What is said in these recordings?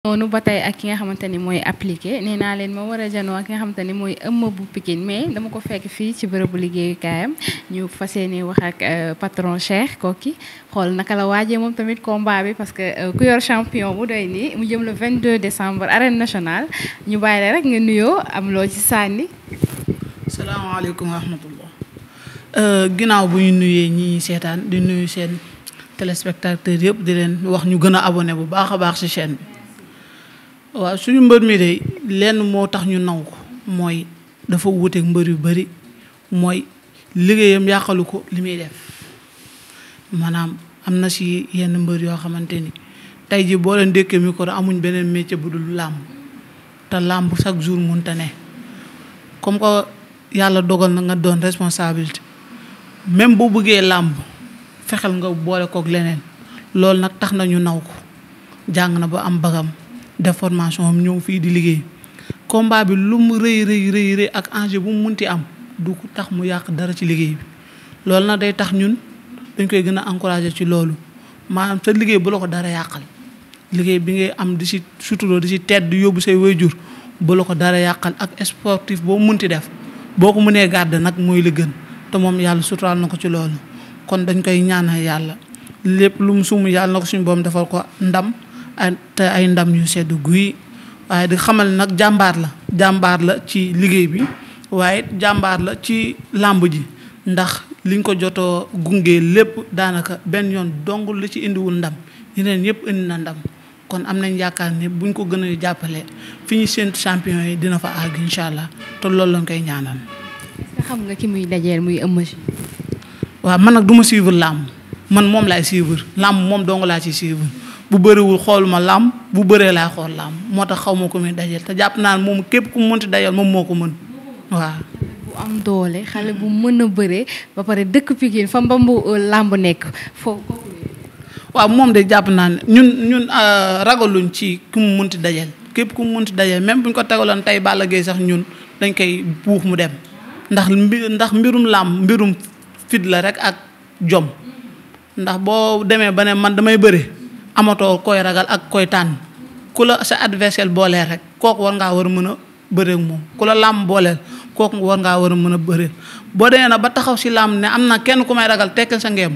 noonu ba tey ak ki nga xamante ni mooy appliqué nee naa leen ma war a janoo ak ki nga xamante ni mooy ëmb bu Pikine mais dama ko fekk fii ci bërëbu liggéeyukaayam ñu fas yéene wax ak patron Cheikh Koki xool naka la waajee moom tamit combat bi parce que ku yor champion bu doy nii mu jëm le 22 décembre arène nationale ñu bàyyi la rek nga nuyoo am loo ci sànni. salaamaaleykum wa rahmatullah ginnaaw bu ñu nuyee ñi seetaan di nuyu seen téléspectateurs yëpp di leen wax ñu gën a abonné bu baax a baax ci chaîne bi. waaw suñu mbër mi de lenn moo tax ñu naw ko mooy dafa wuuteeg mbër yu bari mooy liggéeyam yàqalu ko li muy def maanaam am na ci yenn mbër yoo xamante ni tey ji boo leen dékkee micro amuñ beneen métier bu dul làmb te làmb chaque jour mënta ne comme que yàlla dogal na nga doon responsabilité même boo bëggee làmb fexeel nga boole kook leneen loolu nag tax na ñu naw ko jàng na ba am bagam def formation am ñëw fii di liggéey combat bi lu mu rëy ak enjeu bu mu munti am du tax mu yàq dara ci liggéey bi loolu nag day tax ñun dañ koy gën a encourager ci loolu maanaam sa liggéey bu la ko dara yàqal liggéey bi ngay am di ci suturoo di ci tedd di yóbbu say waajur bu la ko dara yàqal ak sportif boo munti def boo ko mënee garder nag mooy li gën te moom yàlla suturaal na ko ci loolu kon dañ koy ñaanal yàlla lépp lu mu sumu yàlla na ko suñu boom defal ko ndam te ay ndam yu sedd guy waaye di xamal nag jàmbaar la ci liggéey bi waaye jàmbaar la ci làmb ji ndax liñ ko jotoo gunge lépp daanaka benn yoon dong la ci indiwul ndam yeneen yëpp indi na ndam kon am nañ yaakaar ne buñ ko gën a jàppale fi ñu seen champion yi dina fa àgg incha allah te loolu lañ koy ñaanal. est-ce que xam nga ki muy dajeel muy Eumeu Junior. waaw man nag du ma suivre làmb man moom laay suivre làmb moom dong laa ci suivre. bu bëriwul xooluma làmb bu bëree laa xool làmb moo tax xaw ma ko muy dajal te jàpp naa ne moom képp ku mu mënti dajal moom moo ko mën waaw. bu am doole xale bu mën a bëree ba pare dëkk Pikine fa mbambu làmb nekk foofu. waaw moom de jàpp naa ne ñun ragaluñ ci ku mu mënti dajal képp ku mu mënti dajal même bu ñu ko tegaloon tey Balla Gaye sax ñun dañ koy buux mu dem ndax mbirum làmb mbirum fit la rek ak jom ndax boo demee ba ne man damay bëre. amatoo koy ragal ak koy tànn ku la sa adversaire booleel rek kooku war ngaa war a mën a bëree ak moom ku la làmb booleel kooku war ngaa war a mën a bëree boo demee na ba taxaw si làmb ne am na kenn ku may ragal tekkal sa ngeem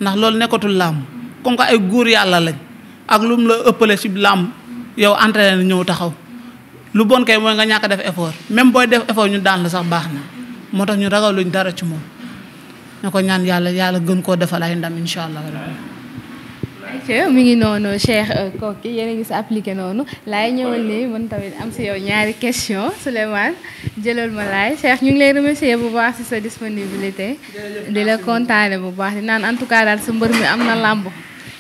ndax loolu nekkatul làmb comme que ay góor yàlla lañ ak lu mu la ëppale si làmb yow entraîné ñëw taxaw lu bon kay mooy nga ñàkk def effort même booy def effort ñu daan la sax baax na moo tax ñu ragaluñ dara ci moom ñu ko ñaan yàlla gën koo defal ay ndam incha allah. mi ngi noonu Cheikh Koki yéen a ngi si appliqué noonu laay ñëwal nii man tamit am si yow ñaari question Souleymane jëlal ma laay Cheikh ñu ngi lay remercier bu baax si sa disponibilité di la kontaane bu baax di naan en tout cas daal sa mbër mi am na làmb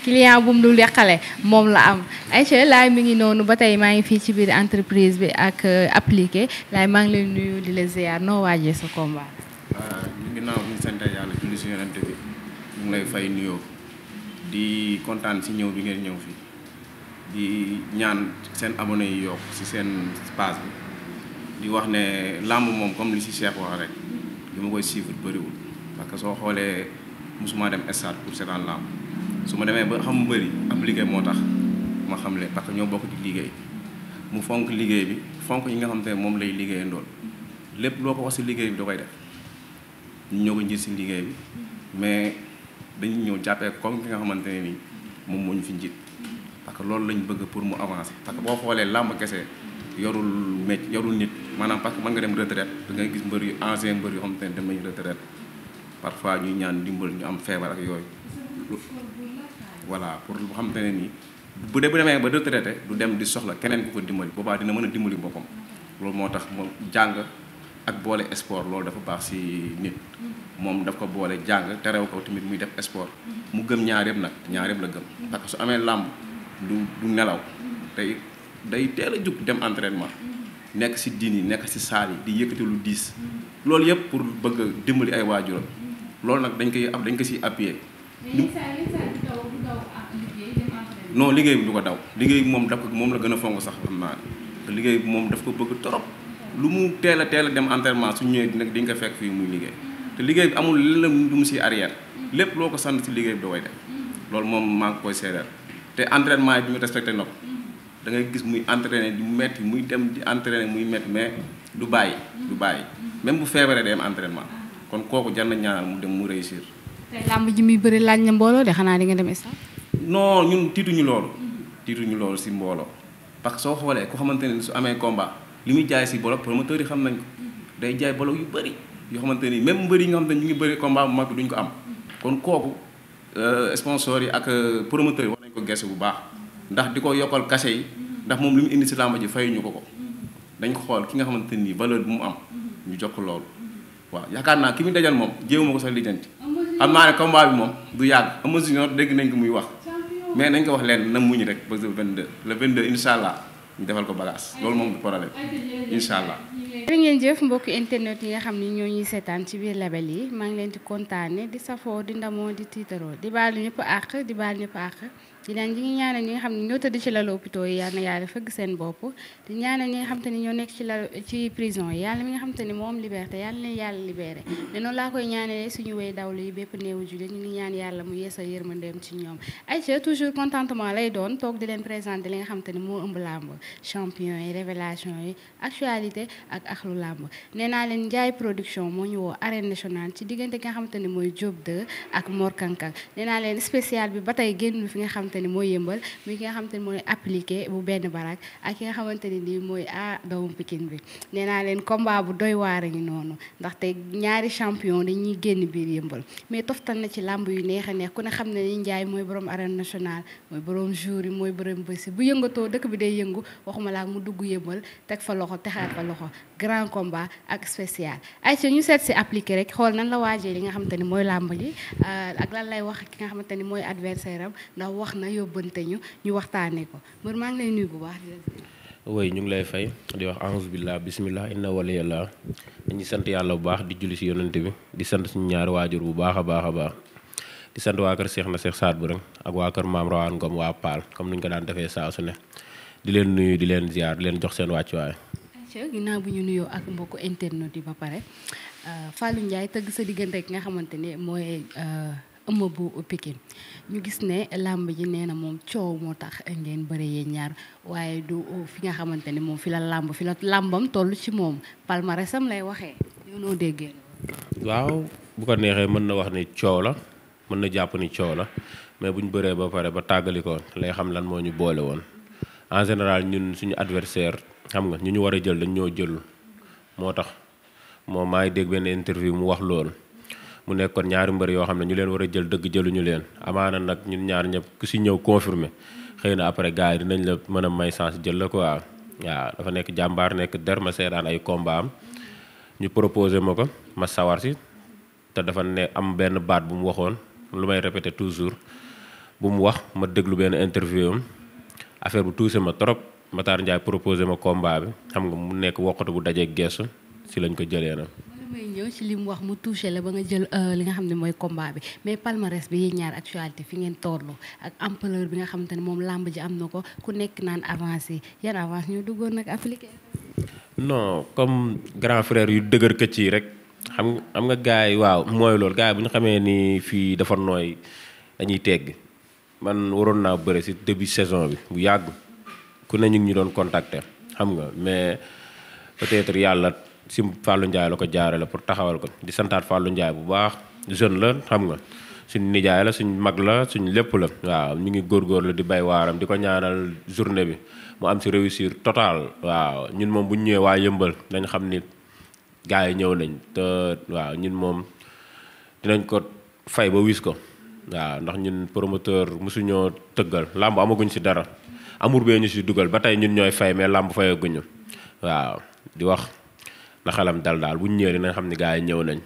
client bu mu dul yàqale moom la am Aïcha laay mi ngi noonu ba tey maa ngi fii ci biir entreprise bi ak appliqué laay maa ngi lay nuyu di la ziar noo waajee sa combat. ñu ngi naaw bu ñu sant yàlla julli si yonent bi ñu ngi lay fay nuyoo di kontaan si ñëw bi ngeen ñëw fii di ñaan seen abonné yi yokk si seen page bi di wax ne làmb moom comme li si Cheikh wax rek li ma koy suivre bëriwul parce que soo xoolee mosuma dem stade pour seetaan làmb su ma demee ba xam bëri appliqué moo tax ma xam le parce que ñoo bokk ci liggéey mu fonk liggéey bi fonk yi nga xam te ne moom lay liggéey ndool lépp loo ko wax si liggéey bi da koy def ñu ñoo ko njër si liggéey bi mais dañuy ñëw jàppee comme ki nga xamante ne nii moom moo ñu fi njiit parce que loolu lañ bëgg pour mu avancer parce que boo xoolee làmb kese yorul nit maanaam parce que mën nga dem retraite da ngay gis mbër yu ancien mbër yoo xamante ne dem nañu retraite parfois ñuy ñaan dimbal ñu am feebar ak yooyu voilà pour lu xamante ne nii bu demee ba retraité du dem di soxla keneen ku ko dimbali boobaa dina mën a dimbali boppam loolu moo tax moom jàng ak boole sport loolu dafa baax ci nit moom daf ko boole jàng terew ko tamit muy def sport mu gëm ñaar yëpp la gëm parce que su amee làmb du nelaw tey day teel a jug dem entraînement nekk ci diin yi nekk ci saal yi di yëkkati lu diis loolu yëpp pour bëgg a dimbali ay waajuram loolu nag dañ ko ci appuyer non liggéey bi du ko daw liggéey bi moom moom la gën a fonk sax xam naa ne liggéey bi moom daf ko bëgg trop lu mu teel a dem entraînement su ñëwee nag di nga ko fekk fii muy liggéey te liggéey bi amul lenn lu mu ci arrière lépp loo ko sant ci liggéey bi da koy def loolu moom maa ngi koy seedeel te entraînement yi bi ñu respecté na ko da ngay gis muy entraîner di metti muy dem di entraîner muy metti mais du bàyyi même bu feebaree day am entraînement kon kooku jar na ñaanal mu dem mu réussir. tey làmb ji muy bëri laaj na mbooloo de xanaa di nga dem stade. non ñun tiituñu loolu si mbooloo parce que soo xoolee ku xamante ne su amee combat li muy jaay si bolok promoteur yi xam nañ ko day jaay bolok yu bëri yoo xamante ni même mbëri yi nga xamante ne ñu ngi bëri combat bu mag bi duñ ko am kon kooku sponsor yi ak promoteur yi war nañ ko gëstu bu baax ndax di ko yokkal cachet yi ndax moom li mu indi si làmb ji fayuñu ko dañ ko xool ki nga xamante ni valeur bu mu am ñu jox ko loolu waaw yaakaar naa ki muy dajal moom jéewuma ko sax lijjanti xam naa ne combat bi moom du yàgg Eumeu Junior dégg nañ ko muy wax mais nañ ko wax leen na muñ rek ba le 22 incha allah ñu defal ko bagage loolu moom du problème incha allah. jërë ngeen jëf mbokk internet yi nga xam ni ñoo ñuy seetaan ci biir label yi maa ngi leen di kontaane di safoo di ndamoo di tiitaroo di baalu ñëpp àq di baal ñëpp àq di leen ñi ngi ñaanal ñi nga xam ne ñoo tëdd ci lalu hôpitaux yi yal na yàlla fëgg seen bopp di ñaanal ñi nga xam te ni ñoo nekk ci prison yi yàlla mi nga xam te ni moom liberté yàlla leen yàlla libéré ne noonu laa koy ñaanalee suñu wéy dawlu yi bépp néewu jullit ñu ngi ñaan yàlla mu yeesal yërmandeem ci ñoom Aïcha toujours contentement lay doon toog di leen présenter li nga xam te ni moo ëmb làmb champion yi révélation yi actualité ak axlu làmb nee naa leen Ndiaye production moo ñu woo arène nationale ci diggante ki nga xam te ni mooy Diop 2 ak Mor Kankang nee naa leen spécial bi ba tey génn fi nga xam te ni mooy yëmbal muy ki nga xamante ni mooy appliqué bu benn barak ak ki nga xamante ni nii mooy doomu Pikine bi nee naa leen combat bu doy waar a ngi noonu ndaxte ñaari champion dañuy génn biir yëmbal mais toftal na ci làmb yu neex a neex ku ne xam ne ni Ndiaye mooy borom arène nationale mooy borom jour yi mooy borom bési bu yëngatoo dëkk bi day yëngu waxuma laa mu dugg yëmbal teg fa loxo texaat fa loxo grand combat ak spécial Aïcha ñu seet si appliqué rek xool nan la waajee li nga xamante ni mooy làmb ji ak lan lay wax ki nga xamante ni mooy adversaire am ndax wax na yóbbante ñu waxtaanee ko mbër maa ngi lay nuyu bu baax di la. oui ñu ngi lay fay di wax a'uuzu billah bismillah inna waliyallah dañuy sant yàlla bu baax di julli si yonent bi di sant suñu ñaari waajur bu baax a baax di sant waa kër Cheikh na Cheikh Saad bu rek ak waa kër Maam Rawaan Ngom waa Paal comme ni ñu ko daan defee saa su ne di leen nuyu di leen ziar di leen jox seen wàccuwaay. ginnaaw bu ñu nuyoo ak mbokku internet yi ba pare Fallou Ndiaye tëgg sa diggante ki nga xamante ne mooy Eumeu bu Pikine ñu gis ne làmb ji nee na moom coow moo tax ngeen bëre yéen ñaar waaye du fi nga xamante ne moom fi la làmbam toll ci moom palmarèsam lay waxee yow noo déggee. waaw bu ko neexee mën na wax ni coow la mën na jàpp ni coow la mais bu ñu bëree ba pare ba tàggali ko lay xam lan moo ñu boole woon en général ñun suñu adversaire xam nga ñu war a jël dañ ñoo jël moo tax moom maa ngi dégg benn interview mu wax loolu mu nekkoon ñaari mbër yoo xam ne ñu leen war a jël dëgg jëluñu leen amaana nag ñun ñaar ñëpp ku si ñëw confirmé xëy na après gars yi dinañ la mën a may chance jël la quoi waaw dafa nekk jàmbaar nekk der ma seetaan ay combat am ñu proposé ma ko ma sawar si te dafa ne am benn baat bu mu waxoon lu may répété toujours bu mu wax ma déglu benn interview am affaire bu touché ma trop Matar Ndiaye proposé ma combat bi xam nga mu nekk wokkatu bu dajee gestu si lañ ko jëlee na. may ñëw ci li mu wax mu touché la ba nga jël li nga xam ne mooy combat bi mais palmarès bi yéen ñaar actualité fi ngeen toll ak ampleur bi nga xamante ne moom làmb ji am na ko ku nekk naan avancé yan avance ñoo duggoon nag appliqué. non comme grand frère yu dëgër këcc yi rek xam nga gars yi waaw mooy loolu gars yi bu ñu xamee ni fii dafa nooy dañuy tegg man waroon naa bëre ci début saison bi bu yàgg ku ne ñu ngi ñu doon contacter xam nga mais peut-être yàlla si Fallou Ndiaye la ko jaarale pour taxawal ko di santaat Fallou Ndiaye bu baax jeune la xam nga suñ nijaay la suñ mag la suñ lépp la waaw ñu ngi góorgóorlu di bay waaram di ko ñaanal journée bi mu am ci réussir total waaw ñun moom bu ñu ñëwee waa yëmbal dañ xam ni gars yi ñëw nañ te waaw ñun moom dinañ ko fay ba wis ko waaw ndax ñun promoteur mosuñoo tëggal làmb amaguñ ci dara amour bee ñu ci dugal ba tey ñun ñooy fay mais làmb fayaguñu waaw di wax na xelam dal daal bu ñu ñëwee dinañ xam ni gars yi ñëw nañ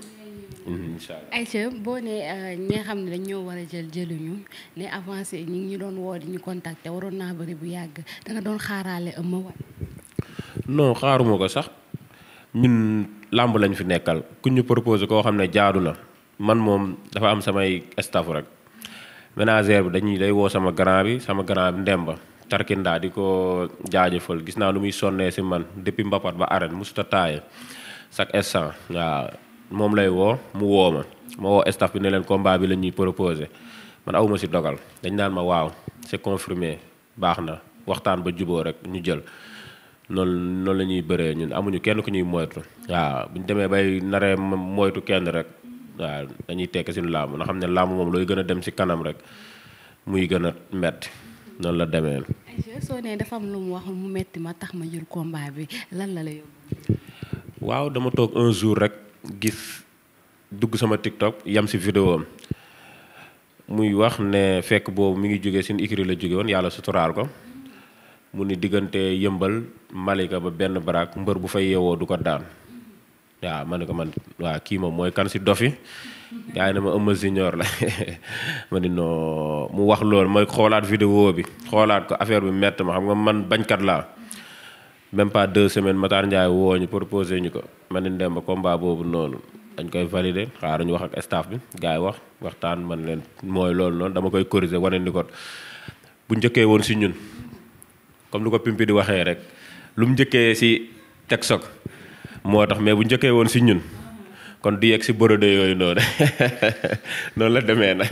incha allah. Aïcha boo ne ñi nga xam ne dañ ñoo war a jëluñu ne avancé ñi ngi ñu doon woo di ñu contacter waroon naa bëri bu yàgg da nga doon xaaraale ëmma wat. non xaaruma ko sax ñun làmb lañ fi nekkal ku ñu proposé koo xam ne jaadu na man moom dafa am samay staff rek ménagère bi day woo sama grand bi Ndemba Tarkinda di ko jaajëfal gis naa lu muy sonnee si man depuis mbapat ba arène musuta taaye chaque instant waaw moom lay woo mu woo ma woo staff bi ne leen combat bi la ñuy proposé man awuma si dogal dañ naan ma waaw c'est confirmé baax na waxtaan ba juboo rek ñu jël noonu la ñuy bëree ñun amuñu kenn ku ñuy moytu waaw bu ñu demee bay naree moytu kenn rek waaw dañuy tekk suñu làmb na xam ne làmb moom looy gën a dem ci kanam rek muy gën a metti noonu la demee. soo nee dafa am lu mu wax mu metti ma tax ma jël combat bi lan la yóbbu. waaw dama toog un jour rek gis dugg sama TikTok yam ci vidéo am muy wax ne fekk boobu mi ngi jógee suñu écurie la jóge woon yàlla suturaal ko mu ni diggante yëmbal Malika ba benn baraak mbër bu fay yeewoo du ko daan waaw ma ne ko man waaw kii moom mooy kan ci dofi gaa yi ne ma Eumeu Junior la ma ni non mu wax loolu mooy xoolaat vidéo bi xoolaat ko affaire bi mett ma xam nga man bañkat laa même pas 2 semaines Matar Ndiaye woo ñu proposé ñu ko ma ne dem ba combat boobu noonu dañ koy valider xaar ñu wax ak staff bi gars yi waxtaan man leen mooy loolu noonu dama koy corriger wane ni ko bu njëkkee woon ci ñun comme lu ko pimpi di waxee rek lu mu njëkkee ci teg soog moo tax mais bu njëkkee woon ci ñun kon du yegg ci borode yooyu noonu noonu la demee na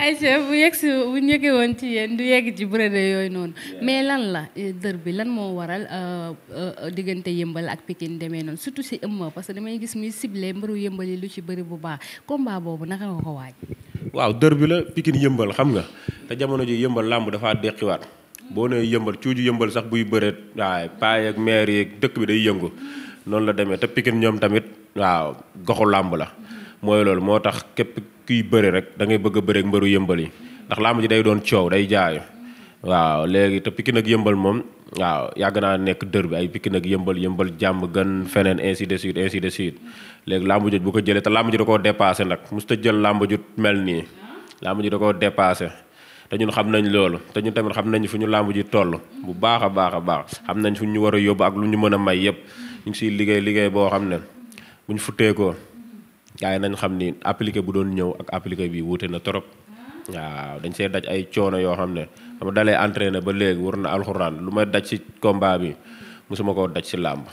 Aïcha bu njëkkee woon ci yéen du yegg ci borode yooyu noonu mais lan la dër bi lan moo waral diggante yëmbal ak Pikine demee noonu surtout ci Eumeu parce que damay gis muy ciblé mbëru yëmbal yi lu ci bëri bu baax combat boobu naka nga ko waaj. waaw dër bi la Pikine yëmbal xam nga te jamono ji yëmbal làmb dafa deqiwaat boo nee yëmbal cuuju yëmbal sax buy bëreet waaye paay ak maire yeeg dëkk bi day yëngu noonu la demee te Pikine ñoom tamit waaw goxu làmb la mooy loolu moo tax képp kuy bëri rek da ngay bëgg a bëreek mbëru yëmbal yi ndax làmb ji day doon coow day jaayu waaw léegi te Pikine ak yëmbal moom waaw yàgg naa nekk dër bi ay Pikine ak yëmbal jàmm gën feneen ainsi de suite léegi làmb ji bu ko jëlee te làmb ji da koo dépassé nag mosut a jël làmb ju mel nii làmb ji da koo dépassé te ñun xam nañ loolu te ñun tamit xam nañ fu ñu làmb ji toll bu baax a baax xam nañ fu ñu war a yóbbu ak lu ñu mën a may yëpp ñu ngi siy liggéey boo xam ne bu ñu futteekoo gars yi nañ xam ni appliqué bu doon ñëw ak appliqué bi wuute na trop waaw dañ see daj ay coono yoo xam ne dama dalee entraîné ba léegi war na alxuraan lu may daj ci combat bi mosuma koo daj ci làmb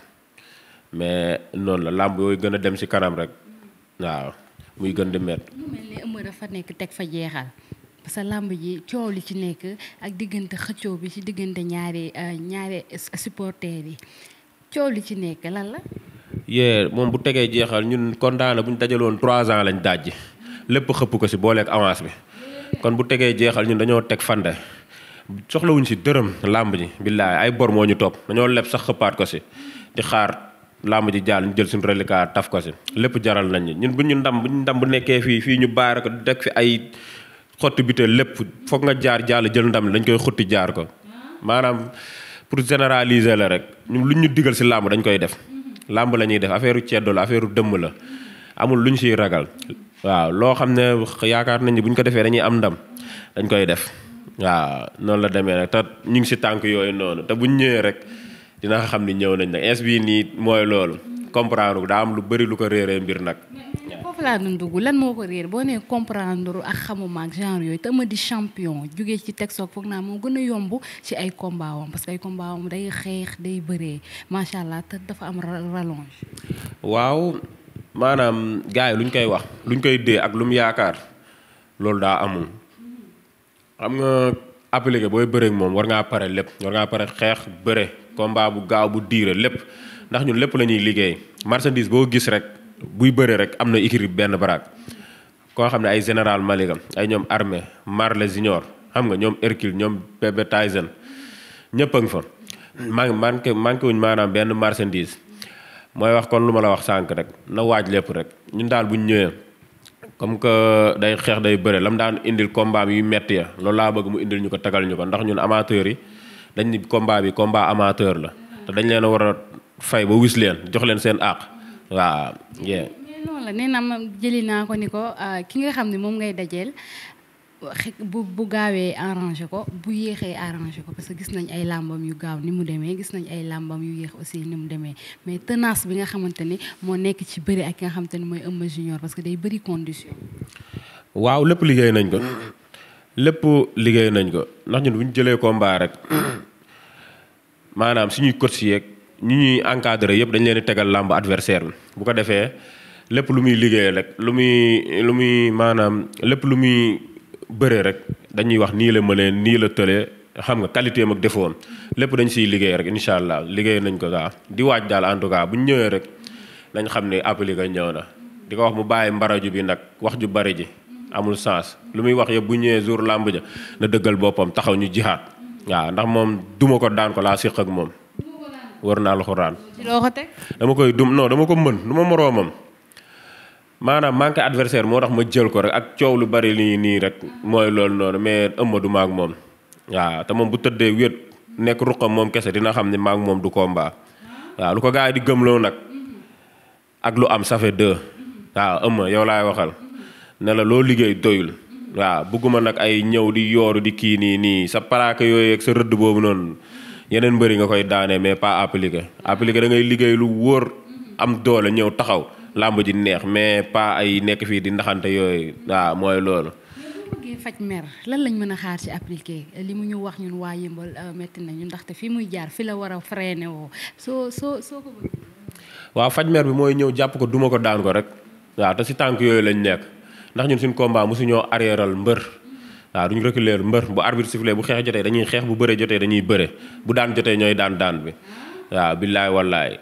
mais noonu la làmb yooyu gën a dem ci kanam rek waaw muy gën di met mu mel ni Eumeu dafa nekk teg fa jeexal parce que làmb ji coow li ci nekk ak diggante xëccoo bi ci diggante ñaari supporters yi coow li ci nekk lan la. yee moom bu tegee jeexal ñun condamné bu ñu dajaloon 3 ans lañ dajji lépp xëpp ko ci booleeg avance bi kon bu tegee jeexal ñun dañoo teg fande soxlawuñ ci dërëm làmb ji billaay ay bor moo ñu topp dañoo leb sax xëppaat ko ci di xaar làmb ji jàll ñu jël suñu reliquat taf ko ci lépp jaral nañ ñun bu ñu ndam bu nekkee fii ñu baare ko deg fi ay xotti biteel lépp foog nga jaar jàll jël ndam dañ koy xotti jaar ko maanaam pour généraliser la rek ñun lu ñu digal ci làmb dañ koy def làmb la ñuy def affaire ceddo la affaire dëmm la amul lu ñu ciy ragal waaw loo xam ne yaakaar nañ ni bu ñu ko defee dañuy am ndam dañ koy def waaw noonu la demee nag te ñu ngi ci tànk yooyu noonu te bu ñu ñëwee rek dina xam ni ñëw nañ nag ins bii nii mooy loolu comprendre daa am lu bari lu ko réeree mbir nag. foofu laa doon dugg lan moo ko réer boo nee comprendre ak xamuma ak genre yooyu te ma di champion jógee ci teg soog foog naa moo gën a yomb ci ay combat wam parce que ay combat wam day xeex day bëree macha allah te dafa am rallonge. waaw maanaam gars yi lu ñu koy wax lu ñu koy dee ak lu mu yaakaar loolu daa amul xam nga appliqué booy bëreek moom war ngaa pare lépp war ngaa pare xeex bëre combat bu gaaw bu diire lépp ndax ñun lépp la ñuy liggéey marchandise boo gis rek buy bëre rek am na équipe benn baraak koo xam ne ay général Malika ay ñoom armée Marley Junior xam nga ñoom Hercule ñoom Bébé Tyson ñëpp a ngi fa manqué wuñ maanaam benn marchandise mooy wax kon lu ma la wax sànq rek na waaj lépp rek ñun daal bu ñu ñëwee comme que day xeex day bëre lam daan indil combat yu metti ya loolu laa bëgg mu indil ñu ko tagal ñu ko ndax ñun amateurs yi dañ ni combat bi combat amateur la te dañ leen a war a fay ba wis leen jox leen seen àq waaw. mais noonu la nee na ma jëli naa ko ni ko ki nga xam ne moom ngay dajeel bu gaawee arrangé ko bu yéexee arrangé ko parce que gis nañ ay làmbam yu gaaw ni mu demee gis nañ ay làmbam yu yéex aussi ni mu demee mais tenace bi nga xamante ni moo nekk ci bëri ak ki nga xamante ni mooy Eumeu Junior parce que day bëri condition. waaw lépp liggéey nañ ko ndax ñun bu ñu jëlee combat rek maanaam suñuy coach yeeg ñi ñuy encadré yëpp dañ leen di tegal làmb adversaire bi bu ko defee lépp lu muy liggéey rek lu muy maanaam lépp lu muy bëree rek dañuy wax nii la mënee nii la tëlee xam nga qualité am ak défaut am lépp dañ siy liggéey rek incha allah liggéey nañ ko gaa di waaj daal en tout cas bu ñu ñëwee rek nañ xam ne appliqué ñëw na di ko wax mu bàyyi mbaraju bi nag wax ju bari ji amul sens lu muy wax yëpp bu ñëwee jour làmb ja na dëggal boppam taxaw ñu jihaat waaw ndax moom duma ko daan ko laa siq ak moom war naa alxuraan dama koy dama ko mën du ma moroomam maanaam manqué adversaire moo tax ma jël ko rek ak coow lu bari nii rek mooy loolu noonu mais ëmma du maag moom waaw te moom bu tëddee wét nekk ruqam moom kese dina xam ne maag moom du combat waaw lu ko gars yi di gëmloo nag ak lu am ça fait deux waaw ëmma yow laay waxal ne la loo liggéey doyul waaw bugguma nag ay ñëw di yooru di kii nii sa paraaka yooyu ak sa rëdd boobu noonu yeneen mbëri nga koy daanee mais pas appliqué da ngay liggéey lu wóor am doole ñëw taxaw làmb ji neex mais pas ay nekk fii di ndaxante yooyu waaw mooy loolu. bëggee faj mer lan lañ mën a xaar ci appliqué li mu ñu wax ñun waa Yëmbal métti nañu ndaxte fii muy jaar fi la war a freiné woo soo ko bëgg. waaw faj mer bi mooy ñëw jàpp ko duma ko daan ko rek waaw te si tànk yooyu lañ nekk ndax ñun suñu combat mosuñoo arrièreal mbër waaw duñu reculer mbër bu arbitre sifflé bu xeex jotee dañuy xeex bu bëre jotee dañuy bëre bu daan jotee ñooy daan bi waaw billaay wallaay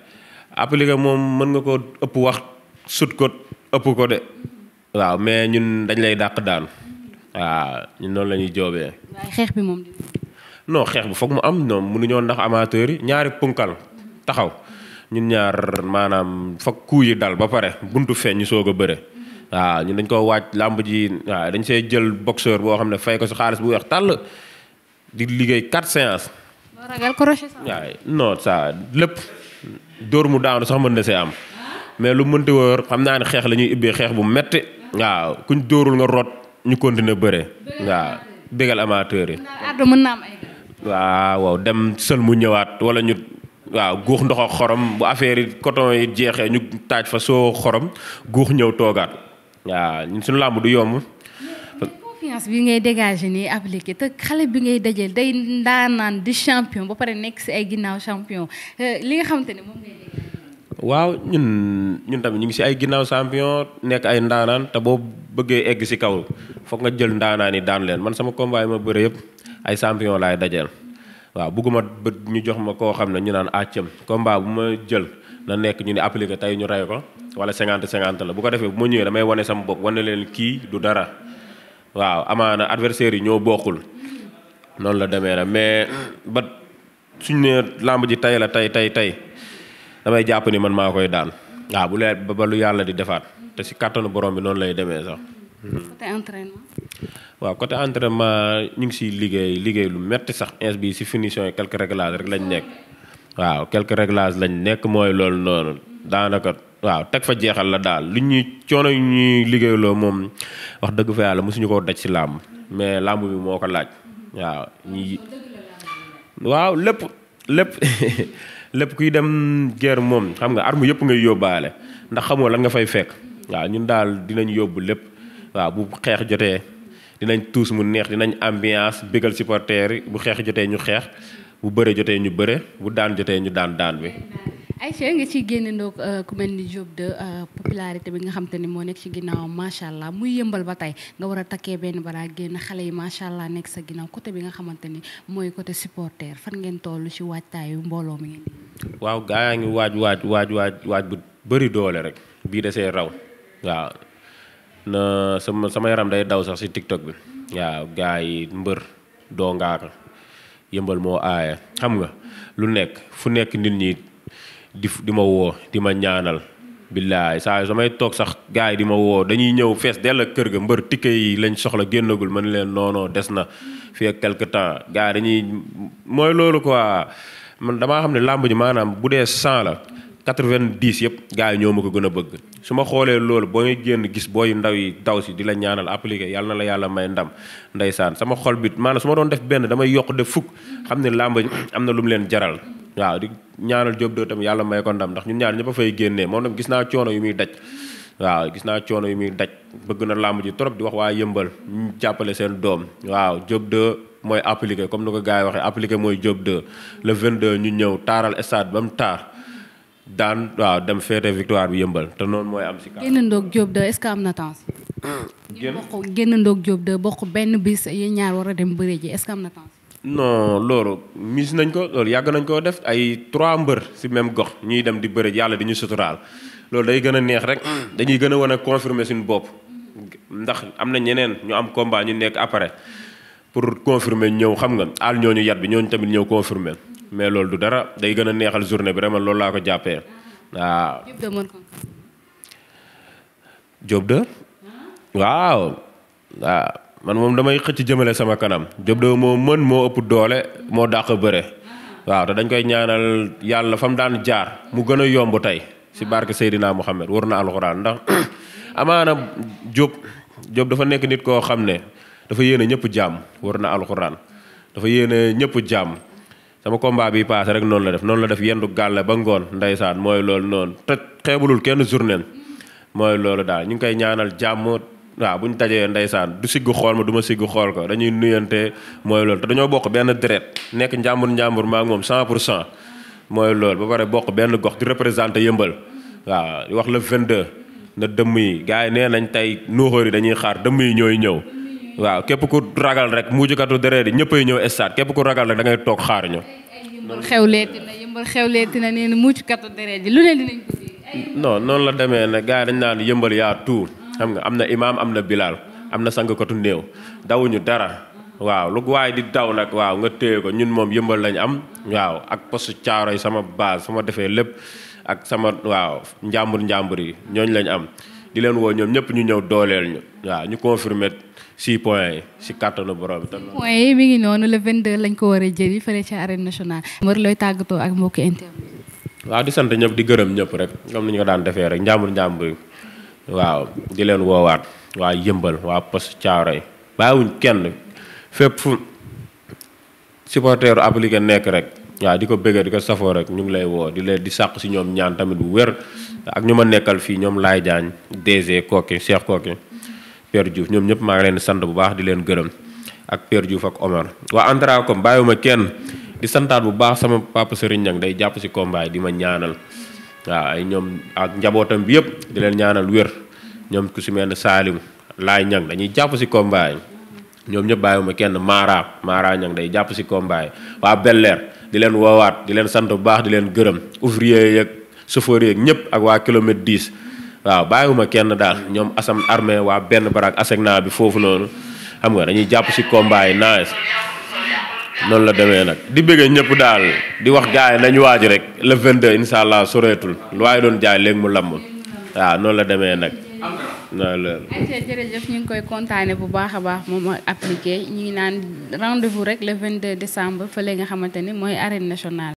appliqué moom mën nga ko ëpp wax sut ko ëpp ko de waaw mais ñun dañ lay dàq daan waaw ñun noonu la ñuy joobee. waaye xeex bi moom. non xeex bi foog mu am ñoom mënuñoo ndax amateurs yi ñaari punkal taxaw ñun ñaar maanaam foog kuu yi dal ba pare buntu feeñ ñu soog a bëre. waaw ñun dañ ko waaj làmb ji waaw dañ see jël boxeur boo xam ne fay ko si xaalis bu weex tàll di liggéey 4 séances. loo ragal crochet sax. waaw non ça lépp dóor mu daanu sax mën na see am mais lu mënti wóor xam naa ne xeex la ñuy ubbee xeex bu metti waaw kuñ dóorul nga root ñu continuer bëre waaw bégal amateur yi. mën naa am ay. waaw dem sël mu ñëwaat wala ñu. waaw guux ndox ak xorom bu affaire yi coton yi jeexee ñu taaj fa soo xorom guux ñëw toogaat waaw ñun suñu làmb du yomb. confiance bi ngay dégager nii appliqué te xale bi ngay dajeel day ndaanaan di champion ba pare nekk si ay ginnaaw champion li nga xamante ne moom ngay dégager. waaw ñun tamit ñu ngi si ay ginnaaw champion nekk ay ndaanaan te boo bëggee egg si kaw foog nga jël ndaanaan yi daan leen man sama combat yi ma bëre yëpp ay champion laay dajeel. waaw bugguma bët ñu jox ma koo xam ne ñu naan àccam combat bu ma jël na nekk ñu ne appliqué tey ñu rey ko wala 50-50 la bu ko defee bu ma ñëwee damay wane sama bopp wane leen kii du dara waaw amaana adversaire yi ñoo bokkul noonu la demee na mais ba suñ ne làmb ji tey la tey damay jàpp ni man maa koy daan waaw bu lee ba lu yàlla di defaat te si kàttanu borom bi noonu lay demee sax. côté entraînement. waaw côté entraînement ñu ngi siy liggéey lu metti sax ins bi si finition yi quelques réglages rek lañ nekk waaw quelques réglages lañ nekk mooy loolu noonu daanaka waaw teg fa jeexal la daal lu ñuy coono yu ñuy liggéeyloo moom wax dëgg fa yàlla mosuñu koo daj si làmb mais làmb bi moo ko laaj waaw waaw lépp kuy dem guerre moom xam nga arme yëpp ngay yóbbaale ndax xamoo lan nga fay fekk waaw ñun daal dinañ yóbbu lépp waaw bu xeex jotee dinañ tuus mu neex dinañ ambiance bégal supporters yi bu xeex jotee ñu xeex bu bëre jotee ñu bëre bu daan jotee ñu daan bi. Aïcha nga ciy génne ndoog ku mel ni Diop de popularité bi nga xam te ni moo nekk ci ginnaaw macha allah muy yëmbal ba tey nga war a takkee benn bara génn xale yi macha allah nekk sa ginnaaw côté bi nga xamante ni mooy côté supporter fan ngeen toll ci waajtaayu mbooloo mi ngeen. waaw gaa yaa ngi waaj bu bëri doole rek bii desee raw waaw. na sama yaram day daw sax ci TikTok bi waaw gars yi mbër doo ngaaka yëmbal moo aaya xam nga lu nekk fu nekk nit ñi di ma woo di ma ñaanal billaay saa yu samay toog sax gars yi di ma woo dañuy ñëw fees dell ak kër ga mbër tikke yi lañ soxla génnagul man leen non des na fii ak quelque temps gars yi dañuy mooy loolu quoi man damaa xam ne làmb ji maanaam bu dee 100 la 90 yëpp gars yi ñoo ma ko gën a bëgg su ma xoolee loolu boo ngay génn gis booy ndaw yi daw si di la ñaanal appliqué yàlla na la yàlla may ndam ndeysaan sama xol bi maanaam su ma doon def benn damay yokk def fukk xam ne làmb am na lu mu leen jaral waaw di ñaanal Diop de tamit yàlla may ko ndam ndax ñun ñaar ñëpp a fay génnee moom tam gis naa coono yu muy daj waaw gis naa coono yu muy daj bëgg na làmb ji trop di wax waa yëmbal ñu jàppale seen doom waaw Diop de mooy appliqué comme ni ko gars yi waxee appliqué mooy Diop de le 22 ñu ñëw taaral stade ba mu taar daan waaw dem féete victoire bi yëmbal te noonu mooy am si kaw. génn ndoog Diop de est-ce que am na temps. génn ndoog Diop de bokk benn bis yi ñaar war a dem bëre ji est-ce que am na temps. non loolu mis nañ ko loolu yàgg nañ koo def ay 3 mbër si même gox ñuy dem di bëre yàlla di ñu suturaal loolu day gën a neex rek dañuy gën a wan a confirmer suñu bopp ndax am na ñeneen ñu am combat ñu nekk après pour confirmer ñëw xam nga aal ñooñu yat bi ñooñu tamit ñëw confirmer mais loolu du dara day gën a neexal journée bi vraiment loolu laa ko jàppee waaw. Diop de waaw waaw man moom damay xëcc jëmale sama kanam Diop de moo mën moo ëpp doole moo dàq bëre waaw te dañ koy ñaanal yàlla fa mu daan jaar mu gën a yomb tey si barke Seydina Mohamed war na alxuraan ndax amaana Diop dafa nekk nit koo xam ne dafa yéene ñëpp jàmm war na alxuraan dafa yéene ñëpp jàmm sama combat bi paase rek noonu la def yendu gàlle ba ngoon ndeysaan mooy loolu noonu te xeebulul kenn journée mooy loolu daal ñu ngi koy ñaanal jàmm waaw bu ñu dajee ndeysaan du siggu xool ma du ma siggu xool ko dañuy nuyante mooy loolu te dañoo bokk benn deret nekk njàmbur maa ngi moom 100% mooy loolu ba pare bokk benn gox di représenté yëmbal waaw di wax le 22 na dëmm yi gars yi nee nañ tey nuuxóor yi dañuy xaar dëmm yi ñooy ñëw waaw képp ku ragal rek muujukatu deret yi ñëppay ñëw stade képp ku ragal rek da ngay toog xaar ñu. yëmbal xewleeti na nee na muujukatu deret yi lu ne dinañ ko non noonu la demee nag gars yi dañ naan yëmbal yaa tout xam nga am na imaam am na bilaal am na sangkatu néew dawuñu dara waaw lu waay di daw nag waaw nga téye ko ñun moom yëmbal lañ am waaw ak poste caaro yi sama base sama defee lépp ak sama waaw njàmbur yi ñooñu lañ am di leen woo ñoom ñëpp ñu ñëw dooleel ñu waaw ñu confirmer 6 points yi si kàttanu borom bi. points yi mi ngi noonu le 22 lañ ko war a jëli fële ci arène nationale. mbër looy tàggatoo ak mbokki internet. waaw di sant ñëpp di gërëm ñëpp rek comme ni ñu ko daan defee rek njàmbur yi waaw di leen woowaat waa yëmbal waa poste Thiaroye bàyyiwuñ kenn fépp fu supporteru appliqué nekk rek waaw di ko bëggee di ko safoo rek ñu ngi lay woo di leen di sàq si ñoom ñaan tamit bu wér ak ñu ma nekkal fii ñoom Laye Diagne DG Koki Cheikh Koki Père Diouf ñoom ñëpp maa ngi leen di sant bu baax di leen gërëm ak Père Diouf ak Omar waa Antracom bàyyiwuma kenn di santaat bu baax sama papa Serigne Niang day jàpp si combat yi di ma ñaanal waaw ay ñoom ak njabootam bi yëpp di leen ñaanal wér ñoom ku si mel ne Salim Laay Niang dañuy jàpp si combat yi ñoom ñëpp bàyyiwuma kenn Mara Niang day jàpp si combat yi waa Bel-Air di leen woowaat di leen sant bu baax di leen gërëm ouvrier yeeg chauffeur yeeg ñëpp ak waa kilomètre 10 waaw bàyyiwuma kenn daal ñoom asam armée waa benn barak asegna bi foofu noonu xam nga dañuy jàpp si combat yi nice noonu la demee nag di bëggee ñëpp daal di wax gars yi nañu waaj rek le 22 incha allah soreetul lu waaye doon jaay léegi mu lamb waaw noonu la demee nag. jërëjëf ñu ngi koy kontaane bu baax a baax moom appliqué ñu ngi naan rendez-vous rek le 22 décembre fële nga xamante ni mooy arène nationale.